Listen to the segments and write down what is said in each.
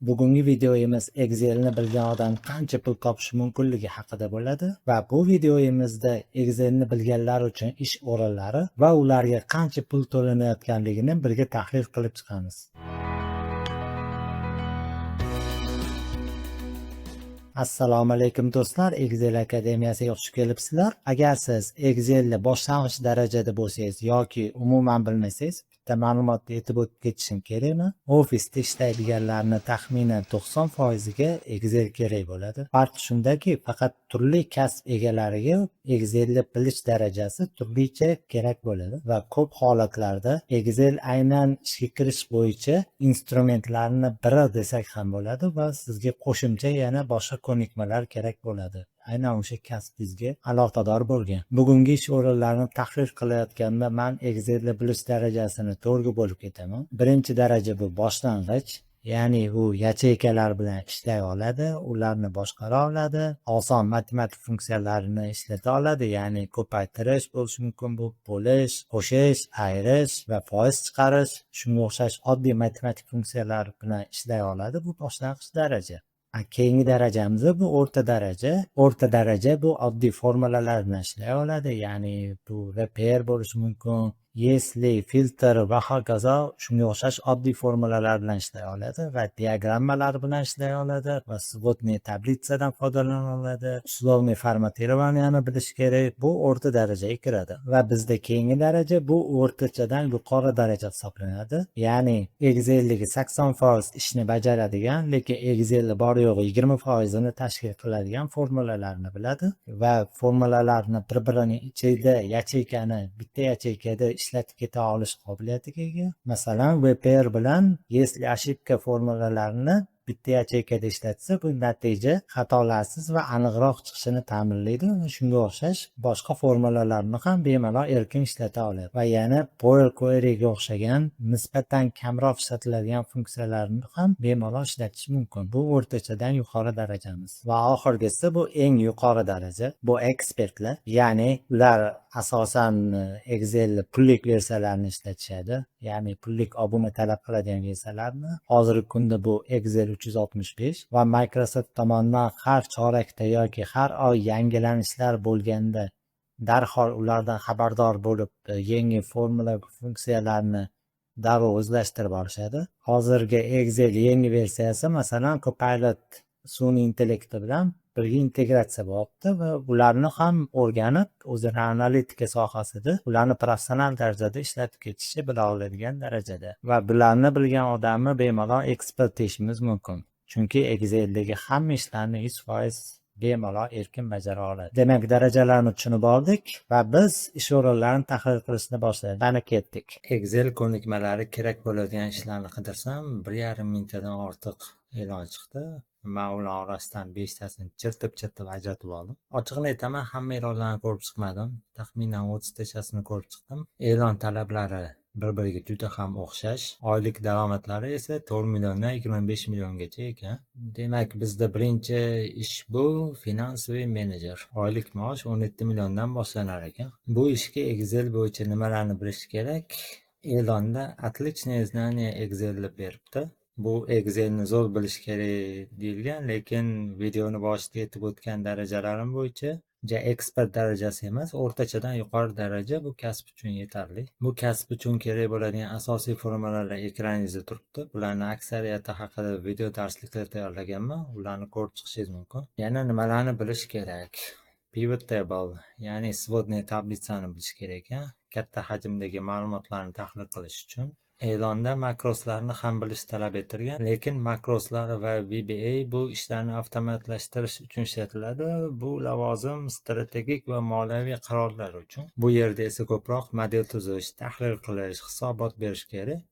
Bugungi videomiz Excelni bilgan odam qancha pul topishi mumkinligi haqida bo'ladi va bu videoyimizda Excelni bilganlar uchun ish o'rinlari va ularga qancha pul to'lanayotganligini birga tahlil qilib chiqamiz. Assalomu alaykum do'stlar, Excel akademiyasiga xush kelibsizlar. Agar siz Excelni boshlang'ich darajada bo'lsangiz yoki umuman bilmasangiz, bitta ma'lumotni aytib o'tib ketishim kerakmi? Ofisda ishlaydiganlarni taxminan 90% ga Excel kerak bo'ladi. Farq shundaki, faqat turli kasb egalariga Excelni bilish darajasi turlicha kerak bo'ladi va ko'p holatlarda Excel aynan ishga kirish bo'yicha instrumentlarni biri desak ham bo'ladi va sizga qo'shimcha yana boshqa ko'nikmalar kerak bo'ladi. Aynan o'sha kasbingizga aloqador bo'lgan. Bugungi ish o'rinlarini tahlil qilayotganda man Excelni bilish darajasini to'rtga bo'lib ketaman. Birinchi daraja bu boshlang'ich, ya'ni u yacheykalar bilan ishlay oladi, ularni boshqara oladi, oson matematik funksiyalarini ishlata oladi, ya'ni ko'paytirish bo'lishi mumkin, bu bo'lish, qo'shish, ayirish va foiz chiqarish, shunga o'xshash oddiy matematik funksiyalar bilan ishlay oladi. Bu boshlang'ich daraja. Keyingi darajamiz bu o'rta daraja. O'rta daraja bu oddiy formulalar bilan ishlay oladi, ya'ni bu reper bo'lishi mumkin, если, filtr va hokazo, shunga o'xshash oddiy formulalar bilan ishlay oladi va diagrammalar bilan ishlay oladi va сводный таблица dan foydalana oladi. Условный форматирование ni bilish kerak. Bu o'rta darajaga kiradi. Va bizda keyingi daraja bu o'rtachadan yuqori daraja hisoblanadi. Ya'ni Exceldagi 80% ishni bajaradigan, lekin Excelda bor yo'g'i 20%ini tashkil qiladigan formulalarni biladi va formulalarni bir-birining ichida yacheykani bitta yacheykada ishlatib keta olish qobiliyatiga ega. Masalan, VPR bilan если ошибка formulalarini bitta yacheykada ishlatsa, bu natija xatolarsiz va aniqroq chiqishini ta'minlaydi. Shunga o'xshash boshqa formulalarni ham bemalol erkin ishlata oladi. Va yana Power Queryga o'xshagan nisbatan kamroq ishlatiladigan funksiyalarni ham bemalol ishlatish mumkin. Bu o'rtachadan yuqori darajamiz. Va oxirgisi bu eng yuqori daraja. Bu ekspertlar, ya'ni ular asosan Excel pullik versiyalarini ishlatishadi. Ya'ni pullik obuna talab qiladigan versiyalarni. Hozirgi kunda bu Excel 365 va Microsoft tomonidan har chorakda yoki har oy yangilanishlar bo'lganda darhol ulardan xabardor bo'lib, yangi formula funksiyalarni darrov o'zlashtirib olishadi. Hozirgi Excel yangi versiyasi, masalan, Copilot sun'iy intellekti bilan birga integratsiya bo'lyapti va ularni ham o'rganib, o'zini analitika sohasida ularni professional darajada ishlatib ketishni bila oladigan darajada. Va bularni bilgan odamni bemalol ekspert deyishimiz mumkin. Chunki Exceldagi hamma ishlarni 100% bemalol erkin bajara oladi. Demak, darajalarni tushunib oldik va biz ish o'rinlarini tahlil qilishni boshladik. Mana ketdik. Excel ko'nikmalari kerak bo'ladigan ishlarni qidirsam, 1,5 mingtadan ortiq e'lon chiqdi. Man ular orasidan 5 tasini chertib-chertib ajratib oldim. Ochig'ini aytaman, hamma e'lonlarni ko'rib chiqmadim. Taxminan 30 tachasini ko'rib chiqdim. E'lon talablari bir-biriga juda ham o'xshash. Oylik daromadlari esa 4 milliondan 25 milliongacha ekan. Demak, bizda birinchi ish bu финансовый menejer. Oylik maosh 17 milliondan boshlanar ekan. Bu ishga Excel bo'yicha nimalarni bilish kerak? E'londa "отличное знание Excel" deb beribdi. Bu Excelni zo'r bilish kerak deyilgan, lekin videoni boshida aytib o'tgan darajalarim bo'yicha ja ekspert darajasi emas, o'rtachadan yuqori daraja bu kasb uchun yetarli. Bu kasb uchun kerak bo'ladigan asosiy formulalar ekraningizda turibdi. Bularni aksariyati haqida video darsliklar tayyorlaganman. Ularni ko'rib chiqishingiz mumkin. Yana nimalarni bilish kerak? Pivot table, ya'ni сводный таблица ni bilish kerak ekan. Katta hajmdagi ma'lumotlarni tahlil qilish uchun. E'londa makroslarni ham bilish talab etilgan, lekin makroslar va VBA bu ishlarni avtomatlashtirish uchun ishlatiladi. Bu lavozim strategik va moliyaviy qarorlar uchun. Bu yerda esa ko'proq model tuzish, tahlil qilish, hisobot berish kerak.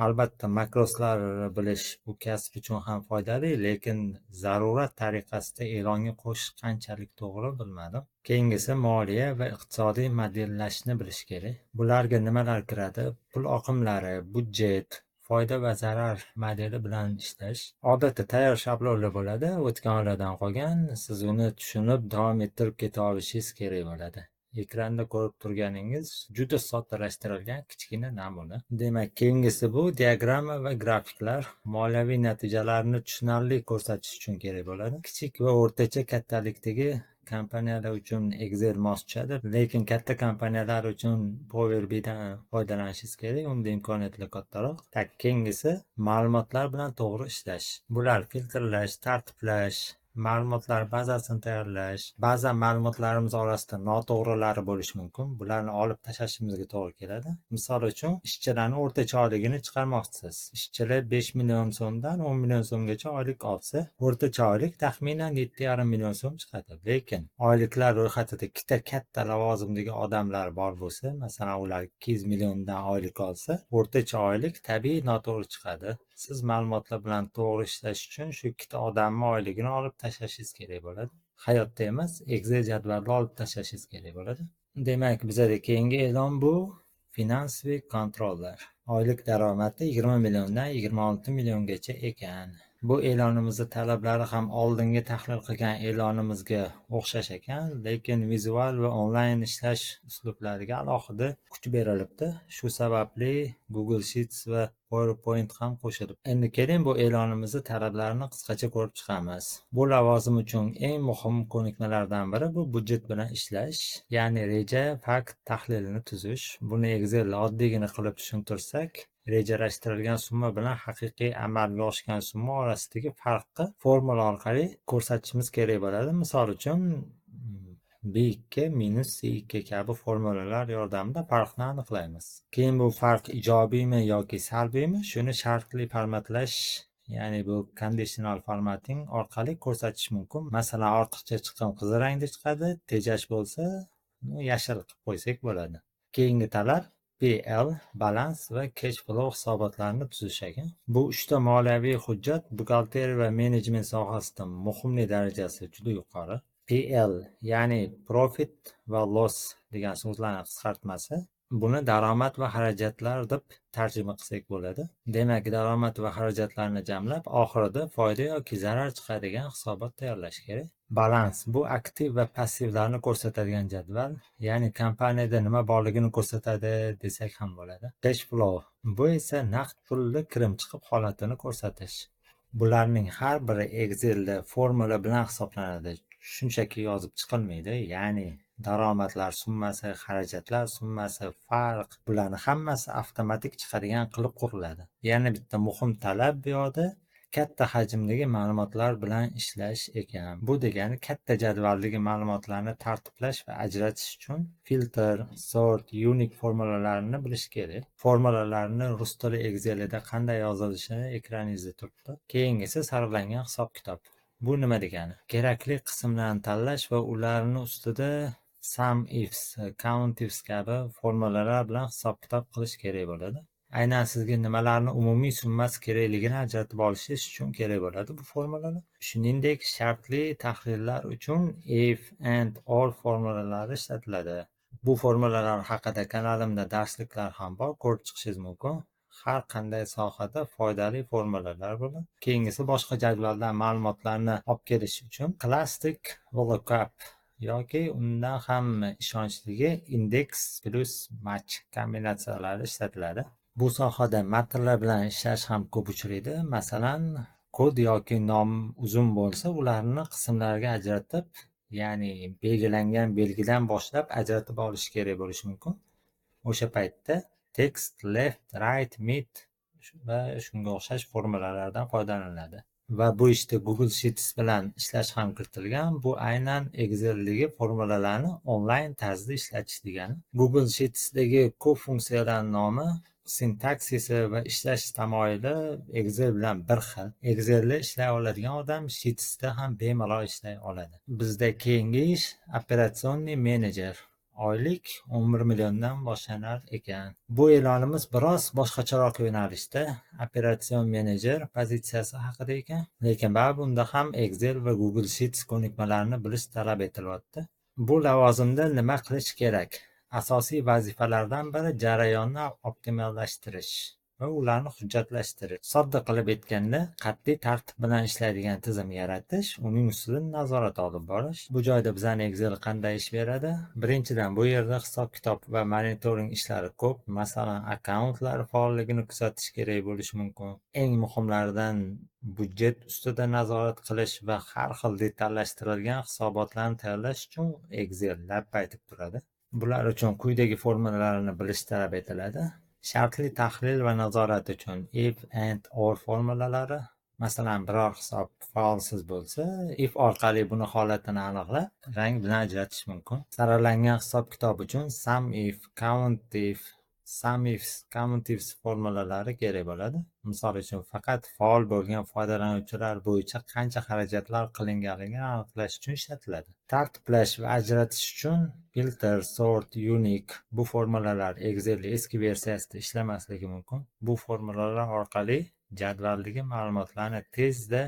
Albatta, makroslar bilish bu kasb uchun ham foydali, lekin zarurat tariqasida e'longa qo'shish qanchalik to'g'ri bilmadim. Keyingisi moliya va iqtisodiy modellashni bilish kerak. Bularga nimalar kiradi? Pul oqimlari, budjet, foyda va zarar modeli bilan ishlash. Odatda tayyor shablonlar bo'ladi, o'tgan oylardan qolgan. Siz uni tushunib davom ettirib keta olishingiz kerak bo'ladi. Ekranda ko'rib turganingiz juda soddalashtirilgan kichkina namuna. Demak, keyingisi bu diagramma va grafiklar moliyaviy natijalarni tushunarli ko'rsatish uchun kerak bo'ladi. Kichik va o'rtacha kattalikdagi kompaniyalar uchun Excel mos tushadi, lekin katta kompaniyalar uchun Power BI'dan foydalanishingiz kerak, unda imkoniyatlar kattaroq. Так, keyingisi ma'lumotlar bilan to'g'ri ishlash. Bular filtrlash, tartiblash, ma'lumotlar bazasini tayyorlash. Ba'zan ma'lumotlarimiz orasida noto'g'rilari bo'lishi mumkin. Bularni olib tashlashimizga to'g'ri keladi. Misol uchun, ishchilarning o'rtacha oyligini chiqarmoqchisiz. Ishchilar 5 million so'mdan 10 million so'mgacha oylik olsa, o'rtacha oylik taxminan 7,5 million so'm chiqadi. Lekin oyliklar ro'yxatida ikkita katta lavozimdagi odamlar bor bo'lsa, masalan, ular 200 milliondan oylik olsa, o'rtacha oylik tabiiy noto'g'ri chiqadi. Siz ma'lumotlar bilan to'g'ri ishlash uchun shu ikkita odamning oyligini olib tashlashingiz kerak bo'ladi. Hayotda emas, Excel jadvalida olib tashlashingiz kerak bo'ladi. Demak, bizada keyingi e'lon bu finansiy kontroller. Oylik daromadi 20 milliondan 26 milliongacha ekan. Bu e'lonimizning talablari ham oldingi tahlil qilgan e'lonimizga o'xshash ekan, lekin vizual va onlayn ishlash uslublariga alohida kuch berilibdi. Shu sababli Google Sheets va PowerPoint ham qo'shilib. Endi keling bu e'lonimizni talablarini qisqacha ko'rib chiqamiz. Bu lavozim uchun eng muhim ko'nikmalardan biri bu budjet bilan ishlash, ya'ni reja, fakt tahlilini tuzish. Buni Excel oddiygina qilib tushuntirsak, rejalashtirilgan summa bilan haqiqiy amalga oshgan summa orasidagi farqni formula orqali ko'rsatishimiz kerak bo'ladi. Misol uchun, B2 minus C2 kabi formulalar yordamida farqni aniqlaymiz. Keyin bu farq ijobiymi yoki salbiymi, shuni shartli formatlash, ya'ni bu conditional formatting orqali ko'rsatish mumkin. Masalan, ortiqcha chiqim qizil rangda chiqadi, tejash bo'lsa, yashil qilib qo'ysak bo'ladi. Keyingi talab PL, balans va cash flow hisobotlarini tuzish ekan. Bu uchta moliyaviy hujjat buxgalteriya va menejment sohasida muhimlik darajasi juda yuqori. PL, ya'ni profit va loss degan so'zlarning qisqartmasi. Buni daromad va xarajatlar deb tarjima qilsak bo'ladi. Demak, daromad va xarajatlarni jamlab, oxirida foyda yoki zarar chiqadigan hisobot tayyorlash kerak. Balans bu aktiv va passivlarni ko'rsatadigan jadval, ya'ni kompaniyada nima borligini ko'rsatadi desak ham bo'ladi. Cash flow bu esa naqd pulli kirim chiqib holatini ko'rsatish. Bularning har biri Excelda formula bilan hisoblanadi. Shunchaki yozib chiqilmaydi, ya'ni daromadlar summasi, xarajatlar summasi, farq, bularni hammasi avtomatik chiqadigan qilib quriladi. Yana bitta muhim talab bu yoqda katta hajmdagi ma'lumotlar bilan ishlash ekan. Bu degani katta jadvaldagi ma'lumotlarni tartiblash va ajratish uchun filter, sort, unique formulalarini bilish kerak. Formulalarni rus tili Excelida qanday yozilishi ekraningizda turibdi. Keyingisi sarflangan hisob-kitob. Bu nima degani? Kerakli qismlarni tanlash va ularni ustida sum ifs, count ifs kabi formulalar bilan hisob-kitob qilish kerak bo'ladi. Aynan sizga nimalarni umumiy summasi kerakligini ajratib olishingiz uchun kerak bo'ladi bu formulalar. Shuningdek, shartli tahlillar uchun if, and, or formulalari ishlatiladi. Bu formulalar haqida kanalimda darsliklar ham bor, ko'rib chiqishingiz mumkin. Har qanday sohada foydali formulalar bo'ladi. Keyingisi boshqa jadvaldan ma'lumotlarni olib kelish uchun Classic VLOOKUP yoki undan ham ishonchligi index plus match kombinatsiyalari ishlatiladi. Bu sohada matnlar bilan ishlash ham ko'p uchraydi. Masalan, kod yoki nom uzun bo'lsa, ularni qismlarga ajratib, ya'ni belgilangan belgidan boshlab ajratib olish kerak bo'lishi mumkin. O'sha paytda text, left, right, mid va shunga o'xshash formulalardan foydalaniladi. Va bu ishda Google Sheets bilan ishlash ham kiritilgan. Bu aynan Excel'dagi formulalarni onlayn tarzda ishlatish degani. Google Sheets'dagi ko'p funksiyalar nomi, sintaksisi va ishlash tamoyili Excel bilan bir xil. Excel'da ishlay oladigan odam Sheets'da ham bemalol ishlay oladi. Bizda keyingi ish operatsionniy menejer. Oylik 11 milliondan boshlanar ekan. Bu e'lonimiz biroz boshqacharoq yo'nalishda operatsion menejer pozitsiyasi haqida ekan, lekin baribir unda ham Excel va Google Sheets ko'nikmalarini bilish talab etilyapti. Bu lavozimda nima qilish kerak? Asosiy vazifalardan biri jarayonni optimallashtirish. va ularni hujjatlashtirish. Sodda qilib aytganda, qat'iy tartib bilan ishlaydigan tizim yaratish, uning ustidan nazorat olib borish. Bu joyda bizani Excel qanday ish beradi? Birinchidan, bu yerda hisob-kitob va monitoring ishlari ko'p. Masalan, akkauntlar faolligini kuzatish kerak bo'lishi mumkin. Eng muhimlaridan budjet ustida nazorat qilish va har xil detallashtirilgan hisobotlarni tayyorlash uchun Excel labba aytib turadi. Bular uchun quyidagi formulalarni bilish talab etiladi. Shartli tahlil va nazorat uchun if, and, or formulalari. Masalan, biror hisob faolsiz bo'lsa, if orqali buni holatini aniqlab, rang bilan ajratish mumkin. Saralangan hisob-kitob uchun sum if, count if, sum ifs, count ifs formulalari kerak bo'ladi. Misol uchun, faqat faol bo'lgan foydalanuvchilar bo'yicha qancha xarajatlar qilinganligini aniqlash uchun ishlatiladi. Tartiblash va ajratish uchun filter, sort, unique bu formulalar Excel eski versiyasida ishlamasligi mumkin. Bu formulalar orqali jadvaldagi ma'lumotlarni tezda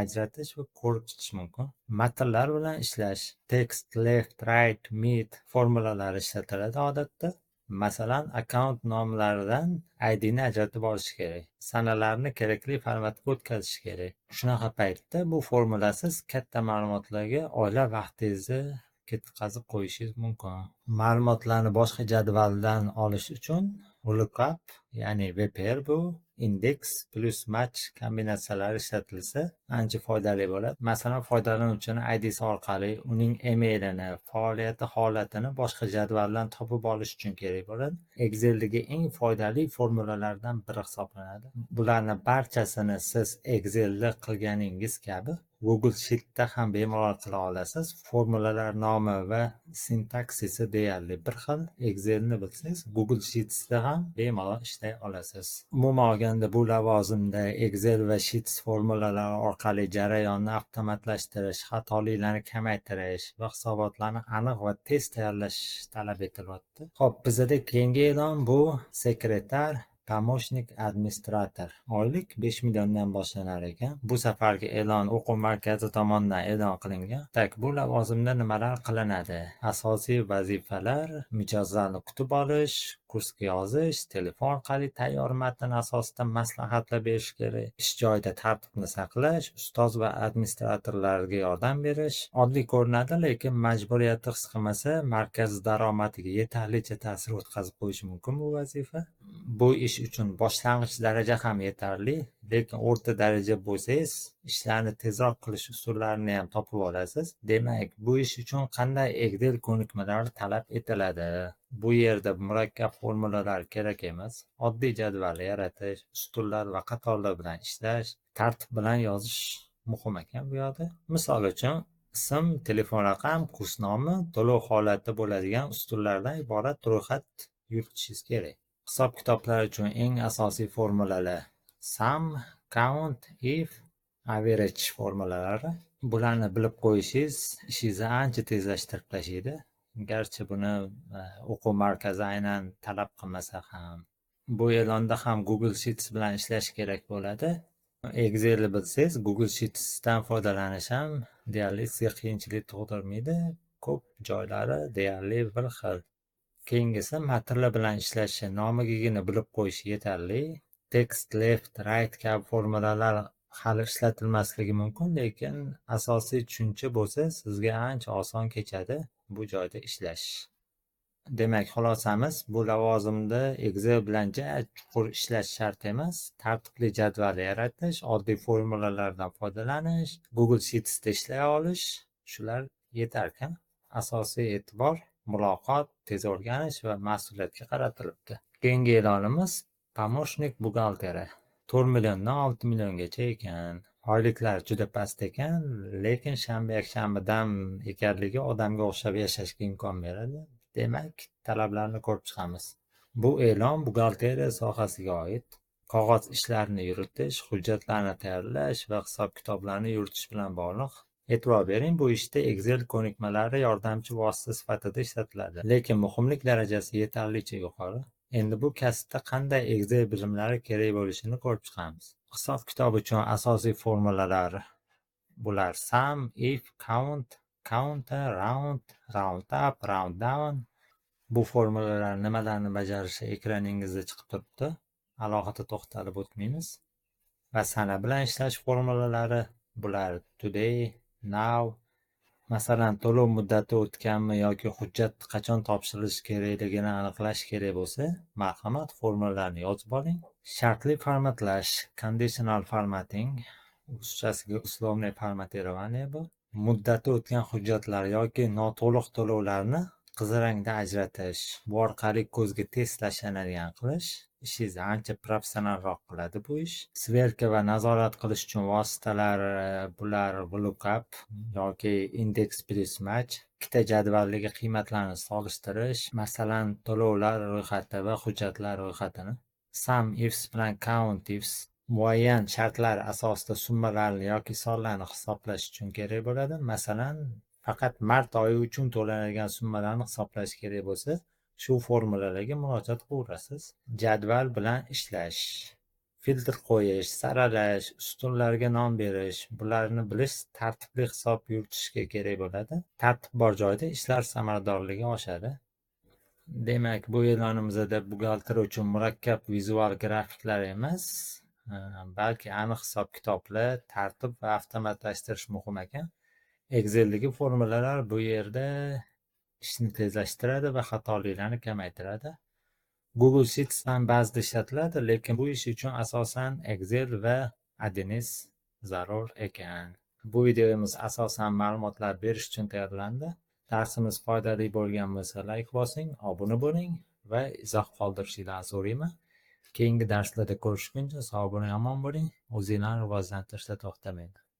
ajratish va ko'rib chiqish mumkin. Matnlar bilan ishlash, text, left, right, mid formulalari ishlatiladi odatda. Masalan, akkaunt nomlaridan IDni ajratib olish kerak. Sanalarni kerakli formatga o'tkazish kerak. Shunaqa paytda bu formulasiz katta ma'lumotlarga oylab vaqtingizni ketkazib qo'yishingiz mumkin. Ma'lumotlarni boshqa jadvaldan olish uchun lookup, ya'ni WPR bu indeks plus match kombinatsiyalari ishlatilsa ancha foydali bo'ladi. Masalan, foydalanuvchini IDsi orqali uning emailini, faoliyati holatini boshqa jadvaldan topib olish uchun kerak bo'ladi. Exceldagi eng foydali formulalardan biri hisoblanadi. Bularni barchasini siz Excelda qilganingiz kabi Google Sheet'da ham bemalol qila olasiz. Formulalar nomi va sintaksisi deyarli bir xil. Excelni bilsangiz, Google Sheets'da ham bemalol ishlay olasiz. Umuman olganda, bu lavozimda Excel va Sheets formulalari orqali jarayonni avtomatlashtirish, xatoliklarni kamaytirish va hisobotlarni aniq va tez tayyorlash talab etilyapti. Xo'p, bizada keyingi e'lon bu секретарь, помощник администратор. Oylik 5 milliondan boshlanar ekan. Bu safargi e'lon o'quv markazi tomonidan e'lon qilingan. Так, bu lavozimda nimalar qilinadi? Asosiy vazifalar: mijozlarni kutib olish, kursga yozish, telefon orqali tayyor matn asosida maslahatlar berish kerak, ish joyida tartibni saqlash, ustoz va administratorlarga yordam berish. Oddiy ko'rinadi, lekin majburiyatni his qilmasa, markaz daromadiga yetarlicha ta'sir o'tkazib qo'yishi mumkin bu vazifa. Bu ish uchun boshlang'ich daraja ham yetarli, lekin o'rta daraja bo'lsangiz, ishlarni tezroq qilish usullarini ham topib olasiz. Demak, bu ish uchun qanday Excel ko'nikmalari talab etiladi? Bu yerda murakkab formulalar kerak emas. Oddiy jadval yaratish, ustunlar va qatorlar bilan ishlash, tartib bilan yozish muhim ekan bu yoqda. Misol uchun, ism, telefon raqam, kurs nomi, to'lov holati bo'ladigan ustunlardan iborat ro'yxat yuritishingiz kerak. Hisob-kitoblar uchun eng asosiy formulalar sum, count, if, average formulalari. Bularni bilib qo'yishingiz ishingizni ancha tezlashtirib tashlaydi. Garchi buni o'quv markazi aynan talab qilmasa ham. Bu e'londa ham Google Sheets bilan ishlash kerak bo'ladi. Excelni bilsangiz, Google Sheetsdan foydalanish ham deyarli sizga qiyinchilik tug'dirmaydi. Ko'p joylari deyarli bir xil. Keyingisi matnlar bilan ishlashi, nomigagina bilib qo'yish yetarli. Text, left, right kabi formulalar hali ishlatilmasligi mumkin, lekin asosiy tushuncha bo'lsa, sizga ancha oson kechadi bu joyda ishlash. Demak, xulosamiz, bu lavozimda Excel bilan ja chuqur ishlash shart emas. Tartibli jadval yaratish, oddiy formulalardan foydalanish, Google Sheets'da ishlay olish, shular yetarkan. Asosiy e'tibor muloqot, tez o'rganish va mas'uliyatga qaratilibdi. Keyingi e'lonimiz помощник бухгалтера. 4 milliondan 6 milliongacha ekan. Oyliklar juda past ekan, lekin shanba, yakshanba dam ekanligi odamga o'xshab yashashga imkon beradi. Demak, talablarni ko'rib chiqamiz. Bu e'lon buxgalteriya sohasiga oid. Qog'oz ishlarini yuritish, hujjatlarni tayyorlash va hisob-kitoblarni yuritish bilan bog'liq. E'tibor bering, bu ishda Excel ko'nikmalari yordamchi vosita sifatida ishlatiladi, lekin muhimlik darajasi yetarlicha yuqori. Endi bu kasbda qanday Excel bilimlari kerak bo'lishini ko'rib chiqamiz. Hisob-kitob uchun asosiy formulalar bular: sum, if, count, counter, round, round up, round down. Bu formulalar nimalarni bajarishi ekraningizda chiqib turibdi. Alohida to'xtalib o'tmaymiz. Va sana bilan ishlash formulalari, bular today, now. Masalan, to'lov muddati o'tganmi yoki hujjat qachon topshirilishi kerakligini aniqlash kerak bo'lsa, marhamat, formulalarni yozib oling. Shartli formatlash, conditional formatting, ruschasiga условное форматирование bu. Muddati o'tgan hujjatlar yoki noto'liq to'lovlarni qizil rangda ajratish, bu orqali ko'zga tez tashlanadigan qilish, ishingizni ancha professionalroq qiladi bu ish. Сверка va nazorat qilish uchun vositalar, bular VLOOKUP yoki index plus match, ikkita jadvaldagi qiymatlarni solishtirish, masalan, to'lovlar ro'yxati va hujjatlar ro'yxatini. Sum ifs bilan count ifs muayyan shartlar asosida summalarni yoki sonlarni hisoblash uchun kerak bo'ladi. Masalan, faqat mart oyi uchun to'lanadigan summalarni hisoblash kerak bo'lsa, shu formulalarga murojaat qilaverasiz. Jadval bilan ishlash, filtr qo'yish, saralash, ustunlarga nom berish, bularni bilish tartibli hisob yuritishga kerak bo'ladi. Tartib bor joyda ishlar samaradorligi oshadi. Demak, bu e'lonimizda buxgalter uchun murakkab vizual grafiklar emas, balki aniq hisob-kitoblar, tartib va avtomatlashtirish muhim ekan. Exceldagi formulalar bu yerda ishni tezlashtiradi va xatoliklarni kamaytiradi. Google Sheets ham ba'zida ishlatiladi, lekin bu ish uchun asosan Excel va 1С zarur ekan. Bu videomiz asosan ma'lumotlar berish uchun tayyorlandi. Darsimiz foydali bo'lgan bo'lsa, layk bosing, obuna bo'ling va izoh qoldirishingizni so'rayman. Keyingi darslarda ko'rishguncha sog' bo'ling, omon bo'ling. O'zinglarni rivojlantirishda to'xtamang.